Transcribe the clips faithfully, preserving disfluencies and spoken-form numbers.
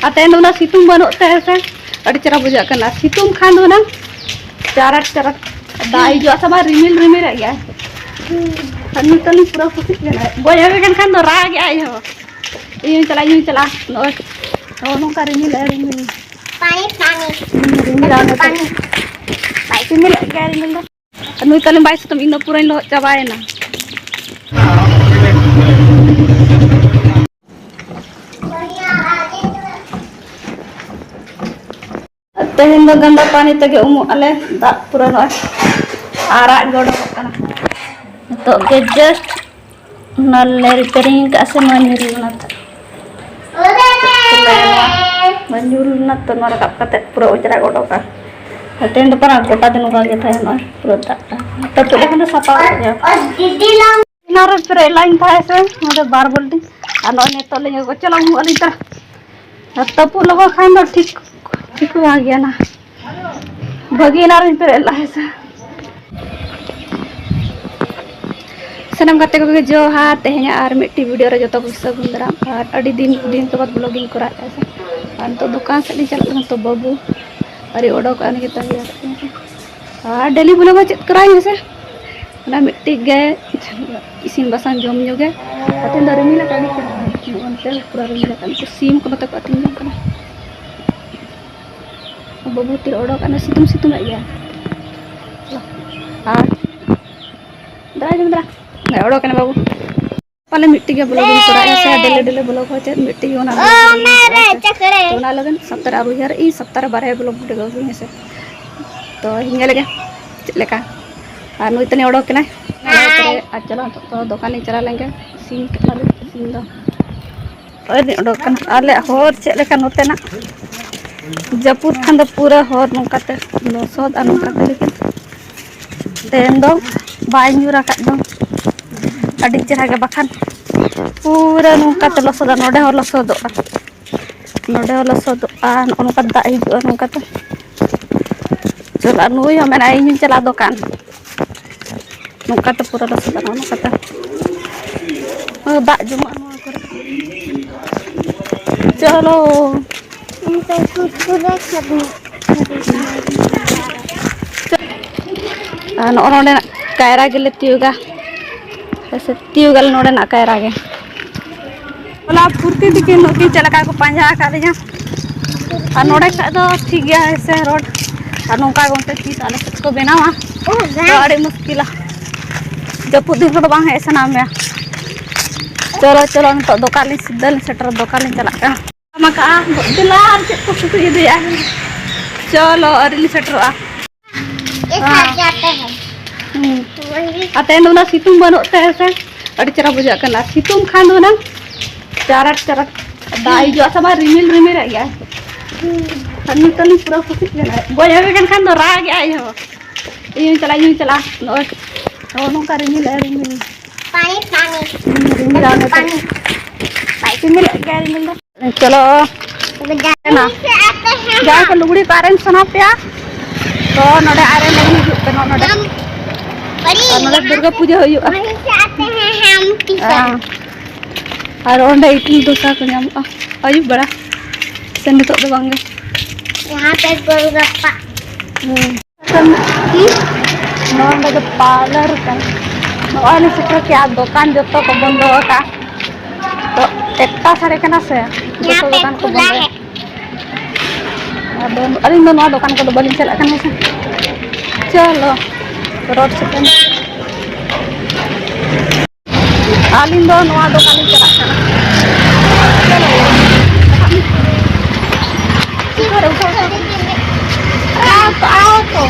ᱟᱨ ᱛᱮᱦᱮᱧ ᱫᱚ ᱚᱱᱟ ᱥᱤᱛᱩᱝ ᱵᱟᱹᱱᱩᱜ ᱛᱮ ᱦᱮᱸ ᱥᱮ, ᱟᱹᱰᱤ ᱪᱮᱦᱨᱟ ᱵᱩᱡᱷᱟᱹᱜ ᱠᱟᱱᱟ᱾ ᱥᱤᱛᱩᱝ ᱠᱷᱟᱱ ᱫᱚ ᱦᱩᱱᱟᱹᱝ ᱪᱟᱨᱟᱴ ᱪᱟᱨᱟᱴ ᱫᱟᱜ ᱦᱤᱡᱩᱜᱼᱟ ᱥᱮ ᱵᱟᱝ, ᱨᱤᱢᱤᱞ ᱨᱤᱢᱤᱞᱮᱫ ᱜᱮᱭᱟᱭ᱾ ᱟᱨ ᱱᱤᱛᱚᱜ ᱞᱤᱧ ᱯᱩᱨᱟᱹ ᱠᱩᱥᱤᱜ ᱠᱟᱱᱟ᱾ ᱵᱟᱹᱧ ᱟᱹᱜᱩᱭ ᱠᱟᱱ ᱠᱷᱟᱱ ᱫᱚ ᱨᱟᱜ ᱮᱫ ᱟᱭ ᱦᱚᱸ᱾ ᱤᱧ ᱦᱚᱸᱧ ᱪᱟᱞᱟᱜ, ᱤᱧ ᱦᱚᱸᱧ ᱪᱟᱞᱟᱜᱼᱟ᱾ ᱱᱚᱜᱼᱚᱭ, ᱱᱚᱜᱼᱚ ᱱᱚᱝᱠᱟ ᱨᱤᱢᱤᱞ ᱟᱭ, ᱨᱤᱢᱤᱞ᱾ ᱯᱟᱱᱤ, ᱯᱟᱱᱤ᱾ ᱨᱤᱢᱤᱞ ᱟᱭ ᱱᱤᱛᱚᱜ᱾ ᱯᱟᱱᱤ᱾ ᱨᱤᱢᱤᱞᱮᱫ ᱜᱮᱭᱟᱭ ᱨᱤᱢᱤᱞ ᱫᱚ᱾ ᱟᱨ ᱱᱩᱭ ᱛᱟᱞᱮ ᱵᱟᱭ ᱥᱤᱛᱩᱝ, ᱤᱧ ᱫᱚ ᱯᱩᱨᱟᱹᱧ ᱞᱚᱦᱚᱫ ᱪᱟᱵᱟᱭᱮᱱᱟ᱾ ᱛᱮᱦᱮᱧ ᱫᱚ ᱜᱟᱱᱫᱟ ᱯᱟᱱᱤ ᱛᱮᱜᱮ ᱩᱢᱩᱜ ᱟᱞᱮ, ᱫᱟᱜ ᱯᱩᱨᱟᱹ ᱱᱚᱜᱼᱚᱭ ᱟᱨᱟᱜ ᱜᱮ ᱚᱰᱚᱠᱚᱜ ᱠᱟᱱᱟ᱾ ᱱᱤᱛᱚᱜ ᱜᱮ just ᱚᱱᱟ ᱞᱮ repairing ᱠᱟᱜᱼᱟ ᱥᱮ, ᱱᱚᱣᱟ ᱧᱩᱨᱩ ᱞᱮᱱᱟ ᱛᱚ᱾ ᱱᱚᱣᱟ ᱧᱩᱨᱩ ᱞᱮᱱᱟ ᱛᱚ, ᱱᱚᱣᱟ ᱨᱟᱠᱟᱵ ᱠᱟᱛᱮ ᱯᱩᱨᱟᱹ ᱚᱡᱽᱨᱟ ᱜᱮ ᱚᱰᱚᱠᱟ᱾ ᱛᱮᱦᱮᱧ ᱫᱚ ᱯᱟᱨᱟ ᱜᱚᱴᱟ ᱫᱤᱱ ᱚᱱᱠᱟ ᱜᱮ ᱛᱟᱦᱮᱱᱟ, ᱯᱩᱨᱟᱹ ᱫᱟᱜ ᱛᱟᱦᱮᱱᱟ᱾ ᱛᱟᱹᱯᱩᱜ ᱞᱮᱠᱷᱟᱱ ᱫᱚ ᱥᱟᱯᱷᱟ ᱜᱚᱫᱚᱜ ᱜᱮᱭᱟ᱾ ᱮᱱᱟᱝ ᱨᱮ ᱯᱮᱨᱮᱡ ᱞᱟᱭᱤᱱ ᱛᱟᱦᱮᱸ ᱥᱮ, ᱱᱚᱰᱮ ᱵᱟᱨ ᱵᱟᱹᱞᱴᱤ, ᱟᱨ ᱱᱚᱜᱼᱚᱭ ᱱᱤᱛᱚᱜ ᱞᱤᱧ ᱟᱹᱜᱩ, ᱪᱟᱞᱟᱜ ᱩᱢᱩᱜ ᱟᱹᱞᱤᱧ ᱛᱟᱨᱟ᱾ ᱟᱨ ᱛᱟᱹᱯᱩᱜ ᱞᱚᱦᱚᱫ ᱠᱷᱟᱱ ᱫᱚ ᱴᱷᱤᱠ, ᱴᱷᱤᱠ ᱵᱟᱝ ᱜᱮᱭᱟ ᱱᱟ᱾ ᱵᱷᱟᱹᱜᱤ ᱮᱱᱟᱝ ᱨᱤᱧ ᱯᱮᱨᱮᱡ ᱞᱟᱜᱼᱟ ᱦᱮᱸ ᱥᱮ᱾ ᱥᱟᱱᱟᱢ ᱜᱟᱛᱮ ᱠᱚᱜᱮ ᱡᱚᱦᱟᱨ᱾ ᱛᱮᱦᱮᱧᱟᱜ ᱟᱨ ᱢᱤᱫᱴᱤᱡ video ᱨᱮ ᱡᱚᱛᱚ ᱠᱚ ᱥᱟᱹᱜᱩᱱ ᱫᱟᱨᱟᱢ᱾ ᱟᱨ ᱟᱹᱰᱤ ᱫᱤᱱ, ᱫᱤᱱ ᱠᱮ ᱵᱟᱫ vlogging ᱠᱚᱨᱟᱣᱮᱫᱼᱟ ᱥᱮ᱾ ᱟᱨ ᱱᱤᱛᱚᱜ ᱫᱚᱠᱟᱱ ᱥᱮᱫ ᱞᱤᱧ ᱪᱟᱞᱟᱜ ᱠᱟᱱᱟ, ᱛᱚ ᱵᱟᱹᱵᱩ ᱟᱹᱣᱨᱤ ᱚᱰᱚᱠᱚᱜᱼᱟ, ᱩᱱᱤ ᱜᱮ ᱛᱟᱺᱜᱤ ᱟᱠᱟᱫ ᱞᱤᱧᱟ᱾ ᱟᱨ daily vlog ᱦᱚᱸ ᱪᱮᱫ ᱠᱚᱨᱟᱣ ᱦᱩᱭᱩᱜᱼᱟ ᱥᱮ, ᱚᱱᱟ ᱢᱤᱫᱴᱤᱡ ᱜᱮ ᱤᱥᱤᱱ ᱵᱟᱥᱟᱝ ᱡᱚᱢ ᱧᱩ ᱜᱮ᱾ ᱟᱨ ᱛᱮᱦᱮᱧ ᱫᱚ ᱨᱤᱢᱤᱞ ᱟᱠᱟᱫ ᱟᱹᱰᱤ ᱪᱮᱦᱨᱟ, ᱱᱚᱜᱼᱚ ᱱᱚᱛᱮ ᱯᱩᱨᱟᱹ ᱨᱤᱢᱤᱞ ᱟᱠᱟᱫ᱾ ᱩᱱᱠᱩ ᱥᱤᱢ ᱠᱚ ᱱᱚᱛᱮ ᱠᱚ ᱟᱹᱛᱤᱧ ᱡᱚᱝ ᱠᱟᱱᱟ᱾ ᱵᱟᱹᱵᱩ ᱛᱤᱨᱮ ᱚᱰᱚᱠ ᱮᱱᱟ, ᱥᱤᱛᱩᱝ ᱥᱤᱛᱩᱝ ᱮᱫ ᱜᱮᱭᱟ᱾ ᱟᱨ ᱫᱟᱨᱟᱭ ᱫᱟᱨᱟ ᱚᱰᱚᱠ ᱮᱱᱟ ᱵᱟᱹᱵᱩ᱾ ᱯᱟᱞᱮ ᱢᱤᱫᱴᱤᱡ ᱜᱮ vlog ᱤᱧ ᱠᱚᱨᱟᱣᱮᱫᱼᱟ ᱥᱮ, daily daily vlog ᱦᱚᱸ ᱪᱮᱫ ᱢᱤᱫᱴᱤᱡ ᱜᱮ ᱚᱱᱟ vlog ᱤᱧ ᱠᱚᱨᱟᱣᱮᱫᱼᱟ ᱥᱮ᱾ ᱛᱚ ᱚᱱᱟ ᱞᱟᱹᱜᱤᱫ ᱥᱚᱯᱛᱟᱦᱚ ᱨᱮ ᱟᱨ ᱩᱭᱦᱟᱹᱨ ᱤᱧ ᱥᱚᱯᱛᱟᱦᱚ ᱨᱮ ᱵᱟᱨᱭᱟ vlog video ᱟᱹᱜᱩᱭ ᱦᱮᱸ ᱥᱮ᱾ ᱛᱚ ᱤᱧ ᱧᱮᱞ ᱞᱮᱜᱮ ᱪᱮᱫ ᱞᱮᱠᱟ᱾ ᱟᱨ ᱱᱩᱭ ᱛᱟᱹᱱᱤᱡ ᱚᱰᱚᱠ ᱮᱱᱟᱭ᱾ ᱟᱨ ᱛᱚᱵᱮ ᱟᱨ ᱪᱟᱞᱟᱣ ᱱᱤᱛᱚᱜ ᱫᱚ ᱫᱚᱠᱟᱱ ᱤᱧ ᱪᱟᱞᱟᱣ ᱞᱮᱱ ᱜᱮ᱾ ᱥᱤᱢ ᱠᱟᱴᱟ ᱞᱟᱹᱜᱤᱫ ᱥᱤᱢ ᱫᱚ ᱚᱠᱚᱭ ᱨᱤᱧ ᱚᱰᱚᱠ ᱠᱟᱱᱟ᱾ ᱟᱞᱮᱭᱟᱜ ᱦᱚᱨ ᱪᱮᱫ ᱞᱮᱠᱟ ᱱᱚᱛᱮᱱᱟᱜ, ᱡᱟᱹᱯᱩᱫ ᱠᱷᱟᱱ ᱫᱚ ᱯᱩᱨᱟᱹ ᱦᱚᱨ ᱱᱚᱝᱠᱟᱛᱮ ᱞᱚᱥᱚᱫ ᱟᱨ ᱱᱚᱝᱠᱟᱛᱮ, ᱞᱮᱠᱤᱱ ᱛᱮᱦᱮᱧ ᱫᱚ ᱵᱟᱭ ᱧᱩᱨ ᱟᱠᱟᱫ ᱫᱚ᱾ ᱟᱹᱰᱤ ᱪᱮᱦᱨᱟ ᱜᱮ, ᱵᱟᱠᱷᱟᱱ ᱯᱩᱨᱟᱹ ᱱᱚᱝᱠᱟᱛᱮ ᱞᱚᱥᱚᱫᱚᱜᱼᱟ, ᱱᱚᱰᱮ ᱦᱚᱸ ᱞᱚᱥᱚᱫᱚᱜᱼᱟ, ᱱᱚᱰᱮ ᱦᱚᱸ ᱞᱚᱥᱚᱫᱚᱜᱼᱟ, ᱱᱚᱜᱼᱚ ᱱᱚᱝᱠᱟ ᱫᱟᱜ ᱦᱤᱡᱩᱜᱼᱟ ᱱᱚᱝᱠᱟᱛᱮ᱾ ᱪᱚᱞᱚ, ᱱᱩᱭ ᱦᱚᱸ ᱢᱮᱱᱟᱭ ᱤᱧ ᱦᱚᱸᱧ ᱪᱟᱞᱟᱜᱼᱟ ᱫᱚᱠᱟᱱ᱾ ᱱᱚᱝᱠᱟᱛᱮ ᱯᱩᱨᱟᱹ ᱞᱚᱥᱚᱫᱚᱜᱼᱟ, ᱱᱚᱜᱼᱚ ᱱᱚᱝᱠᱟᱛᱮ᱾ ᱦᱳᱭ, ᱫᱟᱜ ᱡᱚᱢᱟᱜ ᱱᱚᱣᱟ ᱠᱚᱨᱮ᱾ ᱪᱚᱞᱚ᱾ ᱟᱨ ᱱᱚᱜᱼᱚ ᱱᱚᱰᱮᱱᱟᱜ ᱠᱟᱭᱨᱟ ᱜᱮᱞᱮ ᱛᱤᱭᱳᱜᱟ᱾ ᱦᱮᱸ ᱥᱮ, ᱛᱤᱭᱳᱜᱟᱞᱮ ᱱᱚᱰᱮᱱᱟᱜ ᱠᱟᱭᱨᱟ ᱜᱮ᱾ ᱦᱚᱞᱟ ᱯᱷᱩᱨᱛᱤ ᱛᱤᱠᱤᱱ ᱱᱩᱠᱤᱱ ᱪᱮᱫ ᱞᱮᱠᱟ ᱠᱚ ᱯᱟᱸᱡᱟ ᱟᱠᱟᱫ ᱞᱤᱧᱟ᱾ ᱟᱨ ᱱᱚᱰᱮ ᱠᱷᱟᱡ ᱫᱚ ᱴᱷᱤᱠ ᱜᱮᱭᱟ, ᱦᱮᱸ ᱥᱮ, ᱨᱳᱰ᱾ ᱟᱨ ᱱᱚᱝᱠᱟ ᱜᱮ ᱚᱱᱛᱮ ᱛᱤᱥ ᱟᱞᱮ ᱥᱮᱫ ᱠᱚ ᱵᱮᱱᱟᱣᱟ, ᱛᱚ ᱟᱹᱰᱤ ᱢᱩᱥᱠᱤᱞᱟ᱾ ᱡᱟᱹᱯᱩᱫ ᱫᱤᱱ ᱨᱮᱫᱚ ᱵᱟᱝ ᱦᱮᱡ ᱥᱟᱱᱟ ᱢᱮᱭᱟ᱾ ᱪᱚᱞᱚ, ᱪᱚᱞᱚ, ᱱᱤᱛᱚᱜ ᱫᱚᱠᱟᱱ ᱞᱤᱧ ᱥᱤᱫᱷᱟᱹ ᱞᱤᱧ ᱥᱮᱴᱮᱨ, ᱫᱚᱠᱟᱱ ᱞᱤᱧ ᱪᱟᱞᱟᱜ ᱠᱟᱱᱟ᱾ ᱟᱢ ᱟᱠᱟᱜᱼᱟ, ᱫᱮᱞᱟ ᱟᱨ ᱪᱮᱫ ᱠᱚ ᱥᱩᱫᱷᱩ ᱤᱫᱤᱭᱟ᱾ ᱪᱚᱞᱚ, ᱟᱹᱣᱨᱤ ᱞᱤᱧ ᱥᱮᱴᱮᱨᱚᱜᱼᱟ᱾ ᱦᱮᱸ᱾ ᱦᱩᱸ᱾ ᱟᱨ ᱛᱮᱦᱮᱧ ᱫᱚ ᱚᱱᱟ ᱥᱤᱛᱩᱝ ᱵᱟᱹᱱᱩᱜ ᱛᱮ ᱦᱮᱸ ᱥᱮ, ᱟᱹᱰᱤ ᱪᱮᱦᱨᱟ ᱵᱩᱡᱷᱟᱹᱜ ᱠᱟᱱᱟ᱾ ᱥᱤᱛᱩᱝ ᱠᱷᱟᱱ ᱫᱚ ᱦᱩᱱᱟᱹᱝ ᱪᱟᱨᱟᱴ ᱪᱟᱨᱟᱴ ᱫᱟᱜ ᱦᱤᱡᱩᱜᱼᱟ ᱥᱮ ᱵᱟᱝ, ᱨᱤᱢᱤᱞ ᱨᱤᱢᱤᱞᱮᱫ ᱜᱮᱭᱟᱭ᱾ ᱟᱨ ᱱᱤᱛᱚᱜ ᱞᱤᱧ ᱯᱩᱨᱟᱹ ᱠᱩᱥᱤᱜ ᱠᱟᱱᱟ᱾ ᱵᱟᱹᱧ ᱦᱩᱭ ᱠᱟᱱ ᱠᱷᱟᱱ ᱫᱚ ᱨᱟᱜ ᱮᱜᱼᱟᱭ ᱤᱧ ᱦᱚᱸ᱾ ᱤᱧ ᱦᱚᱸᱧ ᱪᱟᱞᱟᱜᱼᱟ, ᱤᱧ ᱦᱚᱸᱧ ᱪᱟᱞᱟᱜᱼᱟ᱾ ᱱᱚᱜᱼᱚᱭ, ᱱᱚᱜᱼᱚ ᱱᱚᱝᱠᱟ ᱨᱤᱢᱤᱞ ᱮᱜᱼᱟᱭ, ᱨᱤᱢᱤᱞ᱾ ᱯᱟᱱᱤ, ᱯᱟᱱᱤ᱾ ᱦᱩᱸ, ᱨᱤᱢᱤᱞ ᱟᱨ ᱱᱤᱛᱚᱜ ᱯᱟᱱᱤ᱾ ᱨᱤᱢᱤᱞᱮᱫ ᱜᱮᱭᱟᱭ ᱨᱤᱢᱤᱞ ᱫᱚ᱾ ᱪᱚᱞᱚ᱾ ᱡᱟᱦᱟᱸᱭ ᱠᱚ ᱞᱩᱜᱽᱲᱤ ᱠᱚ ᱟᱨᱮᱱ ᱥᱟᱱᱟ ᱯᱮᱭᱟ, ᱛᱚ ᱱᱚᱰᱮ ᱟᱨᱮᱱ ᱞᱟᱹᱜᱤᱫ ᱦᱤᱡᱩᱜ ᱯᱮ, ᱱᱚᱜᱼᱚ ᱱᱚᱰᱮ᱾ ᱟᱨ ᱱᱚᱰᱮ ᱫᱩᱨᱜᱟᱹ ᱯᱩᱡᱟᱹ ᱦᱩᱭᱩᱜᱼᱟ᱾ ᱦᱮᱸ᱾ ᱟᱨ ᱚᱸᱰᱮ ᱤᱰᱞᱤ ᱫᱳᱥᱟ ᱠᱚ ᱧᱟᱢᱚᱜᱼᱟ ᱟᱹᱭᱩᱵ ᱵᱮᱲᱟ, ᱥᱮ ᱱᱤᱛᱚᱜ ᱫᱚ ᱵᱟᱝ ᱜᱮ? ᱦᱩᱸ᱾ ᱱᱚᱣᱟ ᱫᱚ ᱯᱟᱨᱞᱟᱨ ᱠᱟᱱᱟ᱾ ᱱᱚᱜᱼᱚᱭ ᱞᱮ ᱥᱮᱴᱮᱨ ᱠᱮᱜᱼᱟ, ᱫᱚᱠᱟᱱ ᱡᱚᱛᱚ ᱠᱚ ᱵᱚᱱᱫᱚ ᱟᱠᱟᱫᱼᱟ᱾ ᱛᱚ ᱮᱠᱴᱟ ᱥᱟᱲᱮ ᱠᱟᱱᱟ ᱥᱮ, ᱡᱚᱛᱚ ᱫᱚᱠᱟᱱ ᱠᱚ ᱵᱚᱱᱫᱚᱭᱟ᱾ ᱟᱫᱚ ᱟᱹᱞᱤᱧ ᱫᱚ ᱱᱚᱣᱟ ᱫᱚᱠᱟᱱ ᱠᱚᱫᱚ ᱵᱟᱹᱞᱤᱧ ᱪᱟᱞᱟᱜ ᱠᱟᱱᱟ ᱥᱮ᱾ ᱪᱚᱞᱚ, ᱨᱳᱰ ᱥᱮᱫ᱾ ᱟᱹᱞᱤᱧ ᱫᱚ ᱱᱚᱣᱟ ᱫᱚᱠᱟᱱ ᱞᱤᱧ ᱪᱟᱞᱟᱜ ᱠᱟᱱᱟ᱾ ᱪᱚᱞᱚ᱾ ᱩᱴᱷᱟᱣ ᱛᱚ, ᱟᱣ ᱛᱚ᱾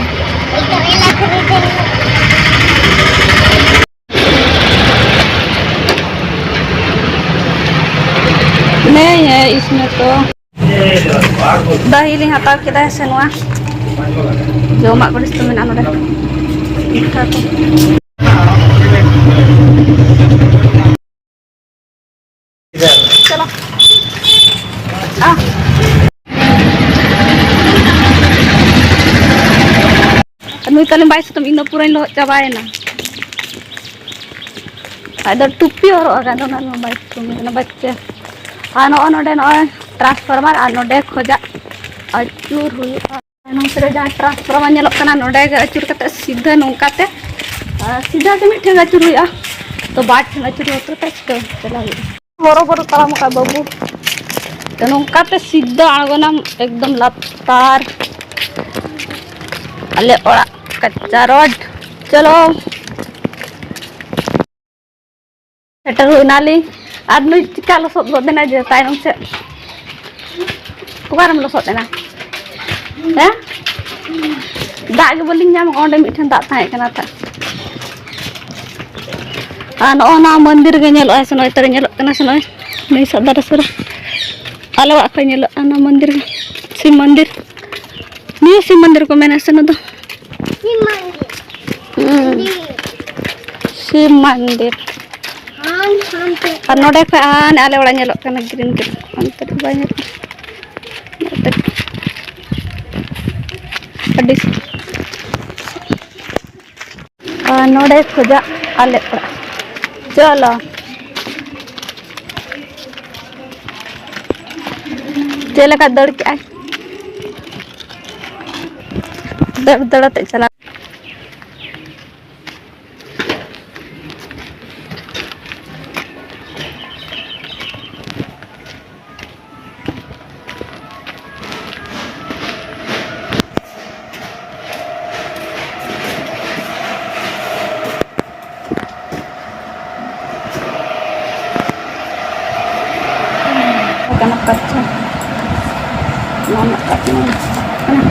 नहीं है इसमें तो। ᱫᱟᱹᱦᱤ ᱞᱤᱧ ᱦᱟᱛᱟᱣ ᱠᱮᱫᱟ ᱥᱮ ᱱᱚᱣᱟ ᱡᱚᱢᱟᱜ ᱠᱚ ᱡᱚᱛᱚ ᱢᱮᱱᱟᱜᱼᱟ ᱱᱚᱰᱮ᱾ ᱯᱤᱴᱷᱟᱹ ᱠᱚ᱾ ᱪᱚᱞᱚ᱾ ᱟᱦ᱾ ᱱᱩᱭ ᱛᱟᱞᱮ ᱵᱟᱭ ᱥᱩᱛᱟᱹᱢ, ᱤᱧ ᱫᱚ ᱯᱩᱨᱟᱹᱧ ᱞᱚᱦᱚᱫ ᱪᱟᱵᱟᱭᱮᱱᱟ᱾ ᱟᱡ ᱫᱚ ᱴᱩᱯᱤ ᱦᱚᱨᱚᱜ ᱟᱠᱟᱫ ᱫᱚ, ᱚᱱᱟ ᱵᱟᱭ ᱥᱩᱛᱟᱹᱢ ᱠᱟᱱᱟ, ᱵᱟᱪᱪᱟ᱾ ᱟᱨ ᱱᱚᱜᱼᱚ ᱱᱚᱰᱮ ᱱᱚᱜᱼᱚᱭ ᱴᱨᱟᱱᱥᱯᱷᱚᱨᱢᱟᱨ ᱟᱨ ᱱᱚᱰᱮ ᱠᱷᱚᱡᱟᱜ ᱟᱹᱪᱩᱨ ᱦᱩᱭᱩᱜᱼᱟ᱾ ᱱᱚᱛᱮ ᱨᱮ ᱡᱟᱦᱟᱸ ᱴᱨᱟᱱᱥᱯᱷᱚᱨᱢᱟᱨ ᱧᱮᱞᱚᱜ ᱠᱟᱱᱟ, ᱱᱚᱰᱮ ᱜᱮ ᱟᱹᱪᱩᱨ ᱠᱟᱛᱮ ᱥᱤᱫᱷᱟᱹ ᱱᱚᱝᱠᱟ ᱛᱮ, ᱟᱨ ᱥᱤᱫᱷᱟᱹ ᱜᱮ ᱢᱤᱫᱴᱷᱮᱱ ᱟᱹᱪᱩᱨ ᱦᱩᱭᱩᱜᱼᱟ᱾ ᱛᱚ ᱵᱟᱨ ᱴᱷᱮᱱ ᱟᱹᱪᱩᱨ ᱦᱚᱛᱚ ᱛᱮ ᱪᱤᱠᱟᱹ ᱪᱟᱞᱟᱣ ᱦᱩᱭᱩᱜᱼᱟ᱾ ᱦᱚᱨᱚ ᱵᱚᱨᱚ ᱛᱟᱲᱟᱢ ᱟᱠᱟᱫ ᱵᱟᱹᱵᱩ᱾ ᱛᱚ ᱱᱚᱝᱠᱟ ᱛᱮ ᱥᱤᱫᱷᱟᱹ ᱟᱬᱜᱚᱱᱟᱢ ᱮᱠᱫᱚᱢ ᱞᱟᱛᱟᱨ ᱟᱞᱮ ᱚᱲᱟᱜ ᱠᱟᱪᱟ ᱨᱳᱰ᱾ ᱪᱚᱞᱚ᱾ ᱥᱮᱴᱮᱨ ᱦᱩᱭᱱᱟᱞᱤᱧ᱾ ᱟᱨ ᱱᱩᱭ ᱪᱤᱠᱟ ᱞᱚᱥᱚᱫ ᱜᱚᱫ ᱮᱱᱟ ᱡᱮ ᱛᱟᱭᱱᱚᱢ ᱥᱮᱫ? ᱚᱠᱟᱨᱮᱢ ᱞᱚᱥᱚᱫ ᱮᱱᱟ? ᱦᱮᱸ? ᱫᱟᱜ ᱜᱮ ᱵᱟᱹᱞᱤᱧ ᱧᱟᱢ ᱠᱟᱜᱼᱟ, ᱚᱸᱰᱮ ᱢᱤᱫᱴᱷᱮᱱ ᱫᱟᱜ ᱛᱟᱦᱮᱸ ᱠᱟᱱᱟ ᱛᱚ᱾ ᱟᱨ ᱱᱚᱜᱼᱚ ᱱᱚᱣᱟ ᱢᱚᱱᱫᱤᱨ ᱜᱮ ᱧᱮᱞᱚᱜᱼᱟ ᱥᱮ, ᱱᱚᱜᱼᱚᱭ ᱛᱚᱨᱮ ᱧᱮᱞᱚᱜ ᱠᱟᱱᱟ ᱥᱮ, ᱱᱚᱜᱼᱚᱭ ᱱᱩᱭ ᱥᱟᱫᱟ ᱨᱟᱥᱩᱨ ᱟᱞᱮ ᱚᱲᱟᱜ ᱠᱷᱚᱱ ᱧᱮᱞᱚᱜᱼᱟ ᱱᱚᱣᱟ ᱢᱚᱱᱫᱤᱨ ᱜᱮ, ᱥᱤᱵ ᱢᱚᱱᱫᱤᱨ᱾ ᱱᱤᱭᱟᱹ ᱥᱤᱵ ᱢᱚᱱᱫᱤᱨ ᱠᱚ ᱢᱮᱱᱟ ᱥᱮ ᱱᱚᱣᱟ ᱫᱚ? ᱦᱩᱸ᱾ ᱥᱤᱵ ᱢᱚᱱᱫᱤᱨ᱾ ᱟᱨ ᱱᱚᱰᱮ ᱠᱷᱚᱱ ᱦᱟᱱᱮ ᱟᱞᱮ ᱚᱲᱟᱜ ᱧᱮᱞᱚᱜ ᱠᱟᱱᱟ, ᱜᱨᱤᱱ ᱜᱨᱤᱱ, ᱚᱱᱛᱮ ᱫᱚ ᱵᱟᱭ ᱧᱮᱞᱚᱜ ᱠᱟᱱᱟ᱾ ᱟᱹᱰᱤ ᱟᱨ ᱱᱚᱰᱮ ᱠᱷᱚᱡᱟᱜ ᱟᱞᱮ ᱚᱲᱟᱜ᱾ ᱪᱚᱞᱚ᱾ ᱪᱮᱫ ᱞᱮᱠᱟ ᱫᱟᱹᱲ ᱠᱮᱜᱼᱟᱭ? ᱫᱟᱹᱲ ᱫᱟᱹᱲ ᱟᱛᱮ ᱪᱟᱞᱟᱜ᱾ ᱠᱟᱱᱟ ᱯᱟᱨᱪᱟ᱾ ᱱᱚᱣᱟ ᱨᱮᱱᱟᱜ ᱯᱟᱨᱪᱟ ᱠᱟᱱᱟ᱾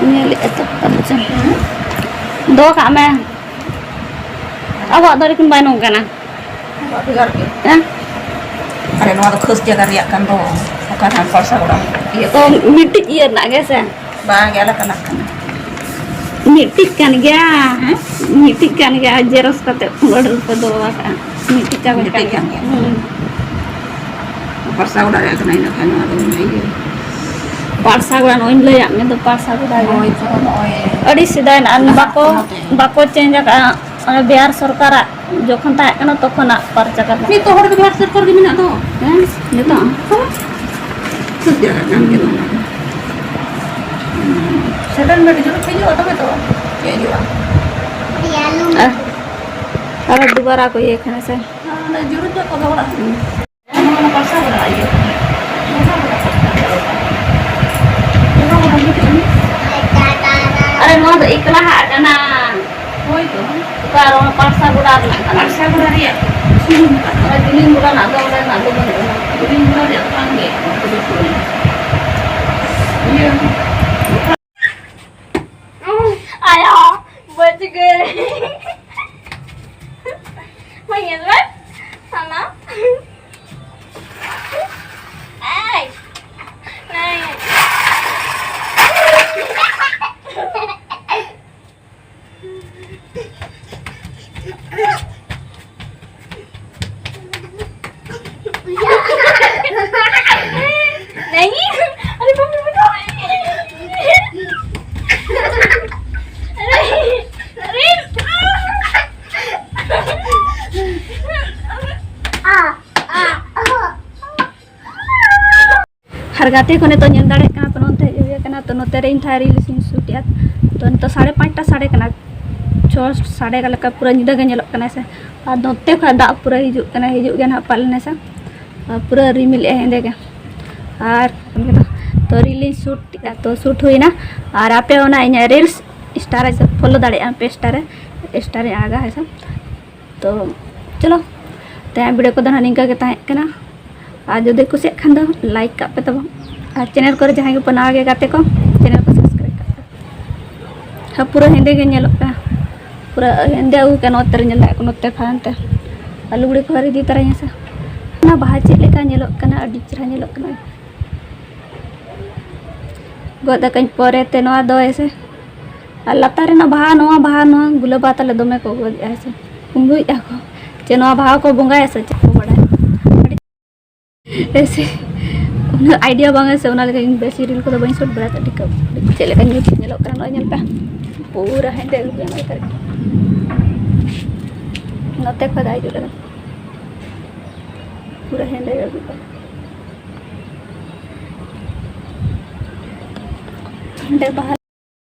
ᱧᱮᱞᱮᱫᱼᱟ ᱛᱚ ᱯᱟᱨᱪᱟ᱾ ᱫᱚᱦᱚ ᱠᱟᱜ ᱢᱮ᱾ ᱟᱵᱚᱣᱟᱜ ᱫᱟᱨᱮ ᱠᱷᱚᱱ ᱵᱟᱭ ᱱᱚᱝᱠᱟᱱᱟ᱾ ᱟᱵᱚᱣᱟᱜ ᱵᱷᱮᱜᱟᱨ ᱜᱮ᱾ ᱦᱮᱸ? ᱟᱨᱮ, ᱱᱚᱣᱟ ᱫᱚ ᱠᱷᱟᱹᱥ ᱡᱟᱭᱜᱟ ᱨᱮᱭᱟᱜ ᱠᱟᱱ ᱫᱚ᱾ ᱚᱠᱟ ᱨᱮ ᱯᱟᱲᱥᱟ ᱜᱚᱲᱟ ᱤᱭᱟᱹ ᱛᱚ ᱠᱚ᱾ ᱢᱤᱫᱴᱤᱡ ᱤᱭᱟᱹ ᱨᱮᱱᱟᱜ ᱜᱮ ᱥᱮ? ᱵᱟᱝ ᱜᱮ, ᱟᱞᱟᱜᱽ ᱟᱞᱟᱜᱽ ᱠᱟᱱᱟ᱾ ᱢᱤᱫᱴᱤᱡ ᱠᱟᱱ ᱜᱮᱭᱟ᱾ ᱦᱮᱸ? ᱢᱤᱫᱴᱤᱡ ᱠᱟᱱ ᱜᱮᱭᱟ, ᱡᱮᱨᱚᱠᱥ ᱠᱟᱛᱮ ᱚᱰᱟᱨ ᱯᱮ ᱫᱚᱦᱚ ᱟᱠᱟᱫᱼᱟ᱾ ᱢᱤᱫᱴᱤᱡ ᱠᱟᱱ ᱢᱤᱫᱴᱤᱡ ᱜᱮᱭᱟ᱾ ᱠᱟᱱ ᱜᱮᱭᱟ᱾ ᱦᱩᱸ᱾ ᱯᱟᱲᱥᱟ ᱜᱚᱰᱟ ᱨᱮᱭᱟᱜ ᱠᱟᱱᱟ, ᱤᱱᱟᱹ ᱠᱷᱟᱱ ᱱᱚᱣᱟ ᱫᱚ ᱱᱚᱣᱟ ᱤᱭᱟᱹ᱾ ᱯᱟᱲᱥᱟ ᱜᱚᱰᱟ, ᱱᱚᱜᱼᱚᱭ ᱞᱟᱹᱭᱟᱫ ᱢᱮ ᱫᱚ, ᱯᱟᱲᱥᱟ ᱜᱚᱰᱟ ᱜᱮ᱾ ᱦᱳᱭ, ᱛᱚ, ᱱᱚᱜᱼᱚᱭ ᱟᱹᱰᱤ ᱥᱮᱫᱟᱭ ᱨᱮᱱᱟᱜ, ᱱᱟᱦᱟᱜ ᱵᱟᱠᱚ, ᱠᱚ ᱱᱚᱛᱮ᱾ ᱵᱟᱠᱚ ᱪᱮᱧᱡᱽ ᱟᱠᱟᱫᱼᱟ, ᱚᱱᱟ ᱵᱤᱦᱟᱨ ᱥᱚᱨᱠᱟᱨᱟᱜ ᱡᱚᱠᱷᱚᱱ ᱛᱟᱦᱮᱸ ᱠᱟᱱᱟ ᱛᱚᱠᱷᱚᱱᱟᱜ ᱯᱟᱨᱪᱟ ᱠᱟᱛᱷᱟ᱾ ᱱᱤᱛᱚᱜ ᱦᱚᱲ ᱫᱚ ᱵᱷᱮᱲ ᱥᱮᱨ ᱠᱚᱨᱮ ᱜᱮ ᱢᱮᱱᱟᱜ ᱫᱚ᱾ ᱦᱮᱸ, ᱱᱤᱛᱚᱜ ᱦᱚᱸ᱾ ᱥᱩᱫ ᱡᱟᱭᱜᱟ ᱠᱟᱱ ᱜᱮ ᱱᱚᱣᱟ ᱫᱚ᱾ ᱥᱮᱴᱮᱞᱢᱮᱱᱴ ᱡᱩᱨᱩᱜ ᱦᱩᱭᱩᱜᱼᱟ, ᱛᱚᱵᱮ ᱛᱚ ᱪᱮᱫ ᱦᱩᱭᱩᱜᱼᱟ? ᱟᱨ, ᱟᱨ ᱫᱩᱵᱟᱨᱟ ᱠᱚ ᱤᱭᱟᱹ ᱠᱟᱱᱟ ᱥᱮ? ᱦᱮᱸ, ᱚᱱᱟ ᱡᱩᱨᱩᱜ ᱧᱚᱜ ᱠᱚ ᱫᱚᱦᱚ ᱠᱟᱜᱼᱟ᱾ ᱦᱩᱸ᱾ ᱚᱱᱟ ᱯᱟᱲᱥᱟ ᱜᱚᱰᱟ ᱤᱭᱟᱹ᱾ ᱟᱨᱮ, ᱱᱚᱣᱟ ᱫᱚ ᱮᱠᱞᱟ ᱦᱟᱜ ᱠᱟᱱᱟ᱾ ᱦᱳᱭ ᱛᱚ᱾ ᱚᱠᱟ ᱨᱮ ᱚᱱᱟ ᱯᱟᱲᱥᱟ ᱜᱚᱰᱟ ᱨᱮᱱᱟᱜ ᱠᱟᱱᱟ᱾ ᱯᱟᱲᱥᱟ ᱜᱚᱰᱟ ᱨᱮᱭᱟᱜ ᱥᱩᱱᱩᱢ ᱠᱟᱱᱟ᱾ ᱚᱱᱟ ᱡᱤᱞᱤᱧ ᱜᱚᱰᱟ ᱨᱮᱱᱟᱜ ᱫᱚ ᱚᱸᱰᱮᱱᱟᱜ ᱫᱚ ᱵᱟᱹᱱᱩᱜᱼᱟ᱾ ᱡᱤᱞᱤᱧ ᱜᱚᱰᱟ ᱨᱮᱭᱟᱜ ᱫᱚ ᱵᱟᱝ ᱜᱮ᱾ ᱤᱭᱟᱹ᱾ ᱟᱭᱳ, ᱵᱟᱹᱪ ᱜᱮ᱾ ᱢᱟ ᱧᱮᱞ ᱢᱮ, ᱥᱟᱱᱟ᱾ ᱮᱭ, ᱱᱟᱭ᱾ नहीं, अरे बाप रे, बाप रे। अरे, अरे। ᱟᱨ ᱜᱟᱛᱮ ᱠᱚ ᱱᱤᱛᱚᱜ ᱧᱮᱞ ᱫᱟᱲᱮᱭᱟᱜ ᱠᱟᱱᱟ, ᱛᱚ ᱱᱚᱱᱛᱮ ᱦᱮᱡ ᱦᱩᱭ ᱟᱠᱟᱱᱟ, ᱛᱚ ᱱᱚᱛᱮ ᱨᱮ ᱤᱧ ᱴᱷᱮᱱ ᱨᱤᱞᱥ ᱤᱧ ᱥᱩᱴᱮᱜᱼᱟ᱾ ᱛᱚ ᱱᱤᱛᱚᱜ ᱥᱟᱲᱮ ᱯᱟᱸᱪᱴᱟ ᱥᱟᱰᱮ ᱠᱟᱱᱟ, ᱪᱷᱚ ᱥᱟᱰᱮ ᱞᱮᱠᱟ ᱯᱩᱨᱟᱹ ᱧᱤᱫᱟᱹ ᱜᱮ ᱧᱮᱞᱚᱜ ᱠᱟᱱᱟ ᱥᱮ᱾ ᱟᱨ ᱱᱚᱛᱮ ᱠᱷᱚᱱ ᱫᱟᱜ ᱯᱩᱨᱟᱹ ᱦᱤᱡᱩᱜ ᱠᱟᱱᱟ, ᱦᱤᱡᱩᱜ ᱜᱮ ᱱᱟᱦᱟᱜ ᱯᱟᱞᱮᱱ ᱥᱮ᱾ ᱟᱨ ᱯᱩᱨᱟᱹ ᱨᱤᱢᱤᱞᱮᱜᱼᱟᱭ ᱦᱮᱸᱫᱮ ᱜᱮ᱾ ᱟᱨ ᱛᱚ ᱨᱤᱞ ᱤᱧ ᱥᱩᱴᱮᱜᱼᱟ, ᱛᱚ ᱥᱩᱴ ᱦᱩᱭᱱᱟ᱾ ᱟᱨ ᱟᱯᱮ ᱚᱱᱟ ᱤᱧᱟᱹᱜ ᱨᱤᱞᱥ ᱤᱱᱥᱴᱟ ᱨᱮ ᱯᱷᱳᱞᱳ ᱫᱟᱲᱮᱭᱟᱜᱼᱟ ᱯᱮ, ᱤᱱᱥᱴᱟ ᱨᱮ, ᱤᱱᱥᱴᱟ ᱨᱮ ᱟᱲᱟᱜᱟ ᱦᱮᱸ ᱥᱮ᱾ ᱛᱚ ᱪᱚᱞᱚ, ᱛᱮᱦᱮᱧᱟᱜ ᱵᱷᱤᱰᱤᱭᱳ ᱠᱚᱫᱚ ᱱᱟᱦᱟᱜ ᱱᱤᱝᱠᱟᱹ ᱜᱮ ᱛᱟᱦᱮᱸ ᱠᱟᱱᱟ᱾ ᱟᱨ ᱡᱩᱫᱤ ᱠᱩᱥᱤᱭᱟᱜ ᱠᱷᱟᱱ ᱫᱚ ᱞᱟᱭᱤᱠ ᱠᱟᱜ ᱯᱮ ᱛᱟᱵᱚᱱ᱾ ᱟᱨ ᱪᱮᱱᱮᱞ ᱠᱚᱨᱮ ᱡᱟᱦᱟᱸᱭ ᱜᱮᱯᱮ ᱱᱟᱣᱟ ᱜᱮᱭᱟ ᱜᱟᱛᱮ ᱠᱚ, ᱪᱮᱱᱮᱞ ᱠᱚ ᱥᱟᱵᱥᱠᱨᱟᱭᱤᱵᱽ ᱠᱟᱜ ᱯᱮ᱾ ᱦᱮᱸ, ᱯᱩᱨᱟᱹ ᱦᱮᱸᱫᱮ ᱜᱮ ᱧᱮᱞᱚᱜ ᱠᱟᱱᱟ, ᱯᱩᱨᱟᱹ ᱦᱮᱸᱫᱮ ᱟᱹᱜᱩ ᱠᱟᱱᱟ ᱱᱚᱛᱮ ᱨᱮ ᱧᱮᱞ ᱫᱟᱲᱮᱭᱟᱜ ᱠᱟᱱᱟ ᱱᱚᱛᱮ ᱯᱷᱟᱨᱟᱱ ᱛᱮ᱾ ᱟᱨ ᱞᱩᱜᱽᱲᱤ ᱠᱚᱦᱚᱸ ᱤᱫᱤ ᱛᱟᱨᱟᱧᱟ ᱥᱮ᱾ ᱚᱱᱟ ᱵᱟᱦᱟ ᱪᱮᱫ ᱞᱮᱠᱟ ᱧᱮᱞᱚᱜ ᱠᱟᱱᱟ, ᱟᱹᱰᱤ ᱪᱮᱦᱨᱟ ᱧᱮᱞᱚᱜ ᱠᱟᱱᱟ᱾ ᱜᱚᱫ ᱟᱠᱟᱧ ᱯᱚᱨᱮ ᱛᱮ ᱱᱚᱣᱟ ᱫᱚ ᱦᱮᱸ ᱥᱮ᱾ ᱟᱨ ᱞᱟᱛᱟᱨ ᱨᱮᱱᱟᱜ ᱵᱟᱦᱟ, ᱱᱚᱣᱟ ᱵᱟᱦᱟ, ᱱᱚᱣᱟ ᱜᱩᱞᱟᱹᱵ ᱵᱟᱦᱟ ᱛᱟᱞᱮ ᱫᱚᱢᱮ ᱠᱚ ᱜᱚᱫᱮᱜᱼᱟ ᱦᱮᱸ ᱥᱮ᱾ ᱠᱩᱢᱵᱽᱲᱩᱭᱮᱫᱼᱟ ᱠᱚ ᱪᱮ ᱱᱚᱣᱟ ᱵᱟᱦᱟ ᱠᱚ ᱵᱚᱸᱜᱟᱭᱟ ᱥᱮ ᱪᱮᱫ ᱠᱚ ᱵᱟᱲᱟᱭᱟ᱾ ᱦᱮᱸ ᱥᱮ, ᱩᱱᱟᱹᱜ ᱟᱭᱰᱤᱭᱟ ᱵᱟᱝ ᱦᱮᱸ ᱥᱮ, ᱚᱱᱟ ᱞᱟᱹᱜᱤᱫ ᱤᱧ ᱵᱮᱥᱤ ᱨᱤᱞ ᱠᱚᱫᱚ ᱵᱟᱹᱧ ᱥᱩᱴ ᱵᱟᱲᱟ ᱠᱟᱜᱼᱟ᱾ ᱴᱷᱤᱠ ᱪᱮᱫ ᱞᱮᱠᱟ ᱧᱩᱛ ᱧᱮᱞᱚᱜ ᱠᱟᱱᱟ, ᱱᱚᱜᱼᱚᱭ ᱧᱮᱞ ᱯᱮ, ᱯᱩᱨᱟᱹ ᱦᱮᱸᱫᱮ ᱟᱹᱜᱩ ᱠᱟᱱᱟ ᱱᱚᱜᱼᱚᱭ ᱛᱟᱹᱨᱤᱡ᱾ ᱱᱚᱛᱮ ᱠᱷᱚᱱ ᱫᱟᱜ ᱦᱤᱡᱩᱜ ᱞᱟᱹᱜᱤᱫ ᱯᱩᱨᱟᱹ ᱦᱮᱸᱫᱮ ᱜᱮ ᱵᱩᱡᱷᱟᱹᱜᱼᱟ᱾ ᱚᱸᱰᱮ ᱵᱟᱦᱟ